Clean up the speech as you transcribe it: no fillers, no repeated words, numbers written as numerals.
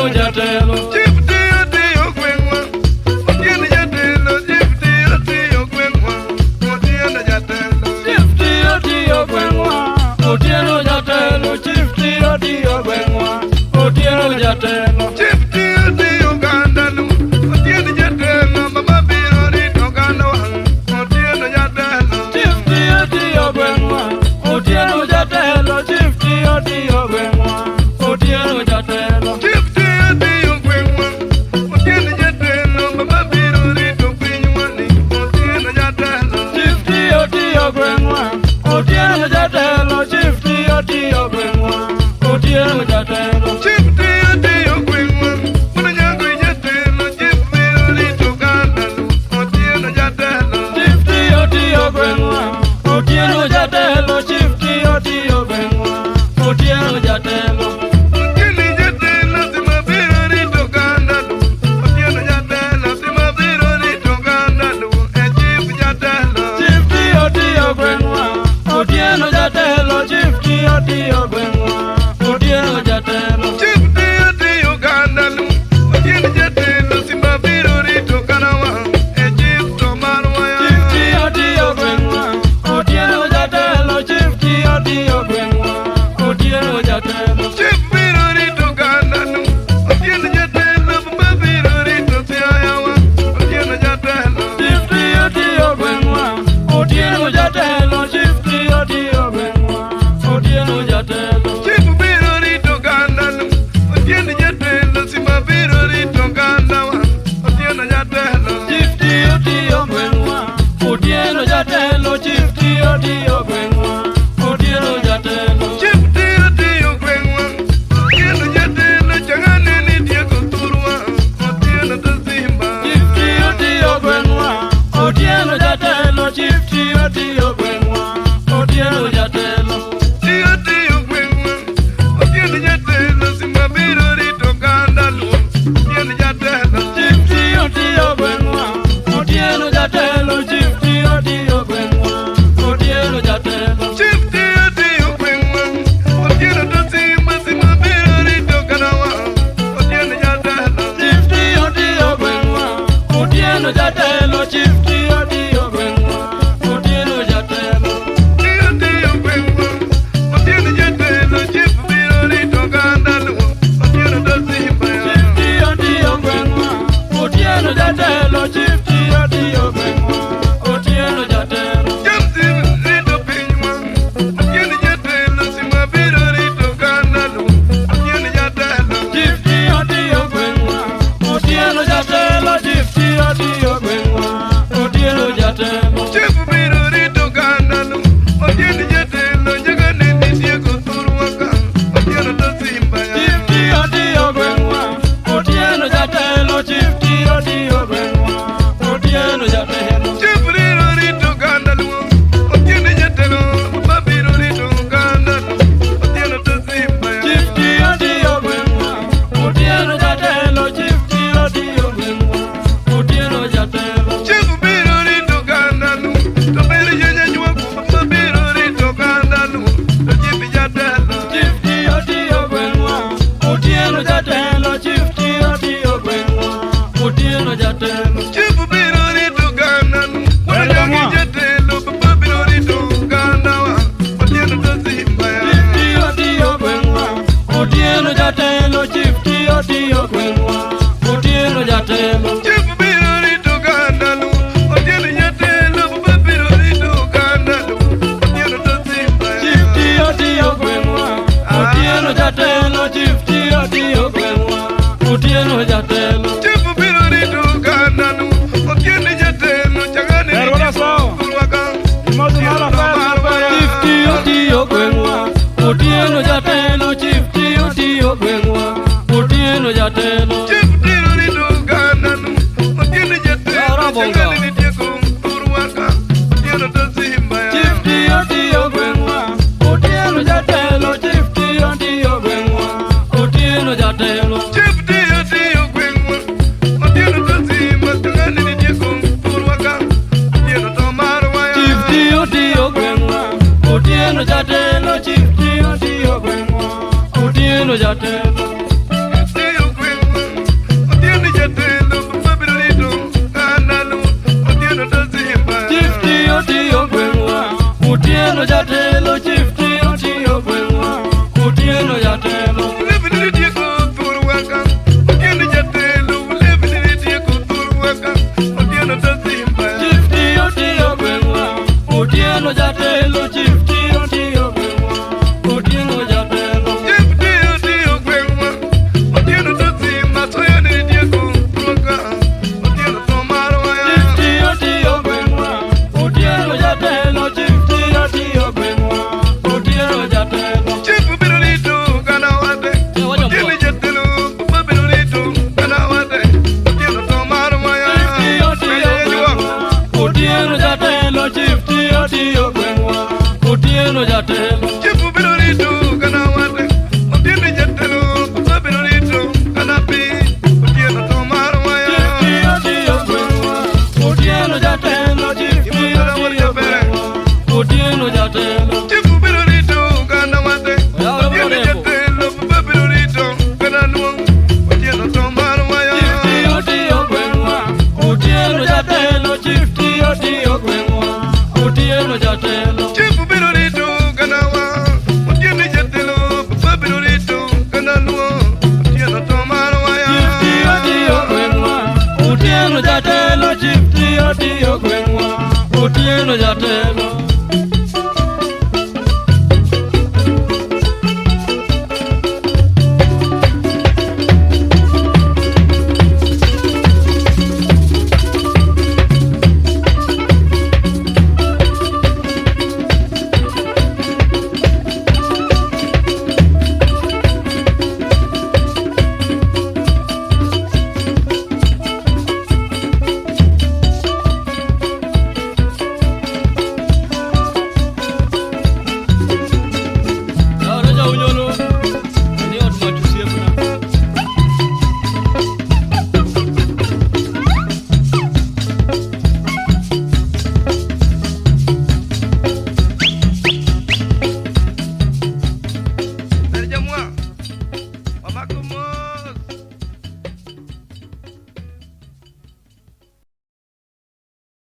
Otieno jatelo. Chief tiyo tiyo gweng'wa, Otieno jatelo, chief tiyo tiyo gweng'wa, Otieno jatelo. Chief tiyo tiyo gweng'wa, Otieno jatelo, chief tiyo tiyo gweng'wa, Otieno jatelo. Chief tiyo tiyo oganda lu, Otieno jatelo, mama biro rito ogandawa, Otieno jatelo. Chief tiyo tiyo gweng'wa, Otieno jatelo, chief tiyo tiyo gweng'wa, Otieno jatelo. Chief tiyo tiyo gweng'wa, Otieno jatelo, mama biro rito pinywa ni, Otieno jatelo. Chief tiyo tiyo gweng'wa, Otieno jatelo, chief tiyo tiyo gweng'wa, Otieno jatelo. Chief tiyo tiyo gweng'wa, wuod Nyango jatelo, chief biro rito oganda lu, Otieno jatelo. Chief tiyo tiyo gweng'wa, Otieno jatelo, chief tiyo tiyo gweng'wa, Otieno jatelo. Otieno jatelo, sima biro rito oganda lu, Otieno jatelo, sima biro rito oganda lu, e chief jatelo. Chief tiyo tiyo gweng'wa, Otieno jatelo, chief tiyo tiyo gweng'wa, Otieno jatelo. Chief tiyo tiyo oganda lu, Otieno jatelo, sima biro rito ogandawa, e chief to marwa ya. Chief tiyo tiyo gweng'wa, Otieno jatelo, chief tiyo tiyo gweng'wa, Otieno jatelo. Chief biro rito oganda lu, Otieno jatelo, baba biro rito Siaya wa, Otieno jatelo. Chief tiyo tiyo gweng'wa, Otieno jatelo, chief tiyo tiyo gweng'wa, Otieno jatelo. Chief biro rito oganda lu, Otieno jatelo, sima biro rito oganda wa, Otieno jatelo. Chief tiyo tiyo gweng'wa, Otieno jatelo, chief tiyo tiyo gweng'wa, Otieno jatelo. Chief tiyo tiyo gweng'wa, Otieno jatelo, chang'ane ni tieko thurwa, Otieno to simba. Chief tiyo tiyo gweng'wa, Otieno jatelo, chief tiyo tiyo gweng'wa, Otieno jatelo. Tiyo tiyo gweng'wa, Otieno jatelo, simba biro rito oganda lu, Otieno jatelo. Chief tiyo tiyo gweng'wa, Otieno jatelo, chief tiyo tiyo gweng'wa, Otieno jatelo. Chief tiyo tiyo gweng'wa, Otieno to simba, simba biro rito ogandawa, Otieno jatelo. Chief tiyo tiyo gweng'wa, Otieno jatelo, chief tiyo tiyo gweng'wa, Otieno jatelo. Tiyo tiyo gweng'wa, Otieno jatelo, chief biro rito oganda lu, Otieno to simba ya. Chief tiyo tiyo gweng'wa, Otieno jatelo, chief tiyo tiyo gweng'wa, Otieno jatelo. James rito pinywa, Otieno jatelo, simba biro rito oganda lu, Otieno jatelo. Chief tiyo tiyo gweng'wa, Otieno jatelo, chief tiyo tiyo gweng'wa, Otieno jatelo. Chief biro rito oganda lu, Otieno jatelo, nyaga ne nitieko thurwa ka, Otieno to simba ya. Chief tiyo tiyo gweng'wa, Otieno jatelo, chief tiyo tiyo gweng'wa, Otieno jatelo. Chief biro rito oganda lu, Otieno jatelo, baba biro rito oganda lu, Otieno to simba ya. Chief tiyo tiyo gweng'wa, Otieno jatelo, chief tiyo tiyo gweng'wa, Otieno jatelo. Chief biro rito oganda lu, to ber janyuok, baba biro rito oganda lu, to chief jatelo. Chief tiyo tiyo gweng'wa, Otieno jatelo, chief tiyo tiyo gweng'wa, Otieno jatelo. Chief biro rito oganda lu, wuod jogi jatelo, baba biro rito oganda wa, Otieno to simba ya. Chief tiyo tiyo gweng'wa, Otieno jatelo, chief tiyo tiyo gweng'wa, Otieno jatelo. Chief biro rito oganda lu, Otieno jatelo, baba biro rito oganda lu, Otieno to simba ya. Chief tiyo tiyo gweng'wa, Otieno jatelo, chief tiyo tiyo gweng'wa, Otieno jatelo. Chief biro rito oganda lu, Otieno jatelo, chagane Ber wala sawa. thurwa ka, Imoso Otieno mara to fer marwa ya. Chief tiyo tiyo gweng'wa, Otieno jatelo, chief tiyo tiyo gweng'wa, Otieno jatelo. Chief biro rito oganda lu, Otieno jatelo, Arabonga. chagane nitieko thurwa ka, Otieno to simba ya. Chief tiyo tiyo gweng'wa, Otieno jatelo, chief tiyo tiyo gweng'wa, Otieno jatelo. Chief tiyo tiyo gweng'wa, Otieno to simba, chagane nitieko thurwa ka, Otieno to marwa ya. Chief tiyo tiyo gweng'wa, Otieno jatelo, chief tiyo tiyo gweng'wa, Otieno jatelo. Tiyo gweng'wa, Otieno jatelo. Chifu biro rito oganda wate. Otieno jatelo, papa biro rito oganda piny. Otieno to mar waya. Chief tiyo tiyo gweng'wa. Otieno jatelo, chief tiyo tiyo gweng'wa. Otieno jatelo. Chifu biro rito oganda wate. Otieno jatelo, papa biro rito oganda luong. Otieno to mar waya. Chief tiyo tiyo gweng'wa. Otieno jatelo, chief tiyo tiyo gweng'wa. Otieno jatelo. Chifu biro rito oganda wa. Otieno jatelo, papa biro rito oganda luong. Otieno to mar waya. Chief tiyo tiyo gweng'wa. Otieno jatelo, chief tiyo tiyo gweng'wa. Otieno jatelo.